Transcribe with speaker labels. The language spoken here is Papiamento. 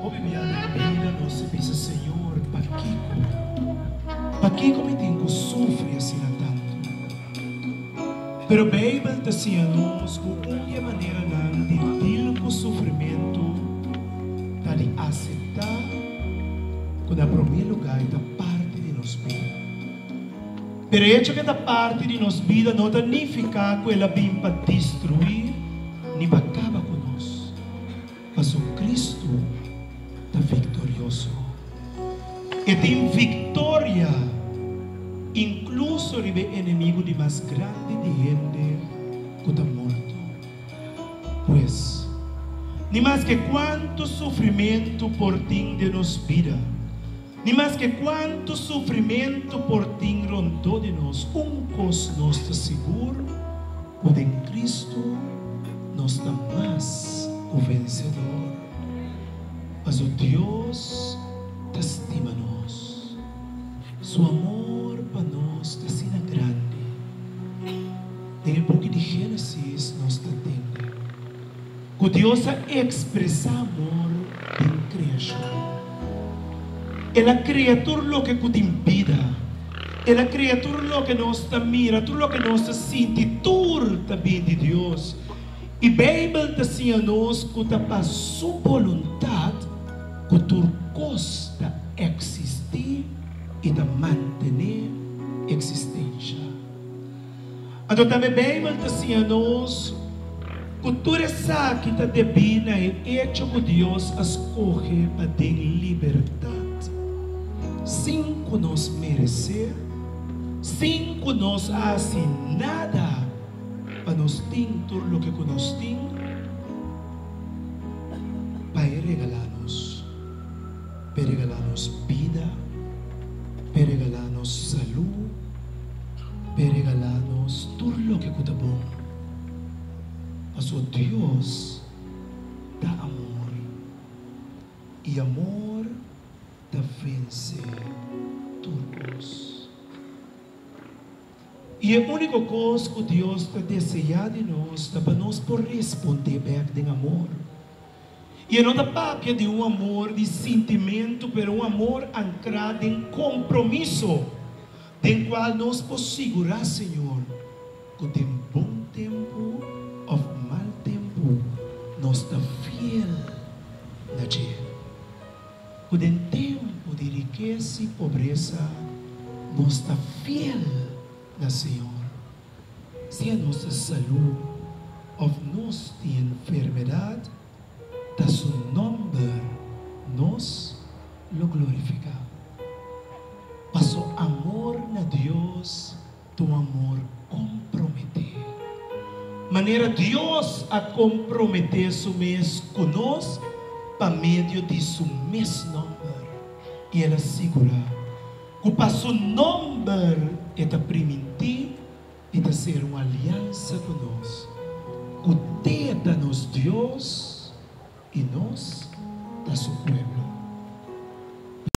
Speaker 1: Hopi bia den bida nos ta bisa, Señor, pakiko? Pakiko mi tin ku sufri asina tantu? Pero Beibel ta siña nos ku un di e maneranan di deal ku sufrimentu ta di aseptá ku na promé lugá e ta parti di nos bida. Pero e echo ku e ta parti di nos bida no ta nifiká ku el a bin pa destruí ni pa kaba ku nos. Paso Cristo ta victorioso. E tin victoria incluso riba e enemigo di mas grandi di hende cu ta morto. Pues, ni maske cuanto sufrimento por tin den nos bida, ni maske cuanto sufrimento por tin rondó di nos, un cos nos ta sigur, Ku den Kristu nos ta mas ku vensedor, paso Dios ta stima nos. Su amor pa nos ta asina grandi. Den e buki di Génesis nos ta tende ku Dios a ekspresá amor den kreashon. El a krea tur loke ku tin bida. El a krea tur loke nos ta mira, tur loke nos ta sinti, tur ta bin di Dios. I Beibel ta siña nos ku ta pa su boluntat ku tur kos ta eksistí i ta mantené eksistensha. Anto tambe Beibel ta siña nos ku tur esaki ta debí na e echo ku Dios a skohe pa den libertat, sin ku nos meresé, sin ku nos a hasi nada pa nos tin tur loke ku nos tin, pa e regalá nos, pa e regalá nos bida, pa e regalá nos salú. P'e regalá nos tur loke ku ta bon, paso Dios ta amor, i amor ta vense tur kos. I e úniko kos ku Dios ta deseá di nos ta pa nos por respondé bèk den amor. I e no ta papia di un amor di sintimentu, pero un amor ankrá den kompromiso, den kual nos por sigurá Señor ku den bon tempu òf mal tempu nos ta fiel na dje, ku den tempu di rikesa i pobresa nos ta fiel na Señor. Sea nos ta salú òf nos tin enfermedat, ta su nòmber nos lo glorifiká. Paso amor na Dios ta un amor komprometé. Manera Dios a komprometé su mes ku nos pa medio di su mes nòmber, i el a sigurá ku pa su nòmber e ta primintí i ta ser un aliansa ku nos, ku te ta nos Dios i nos ta su pueblo.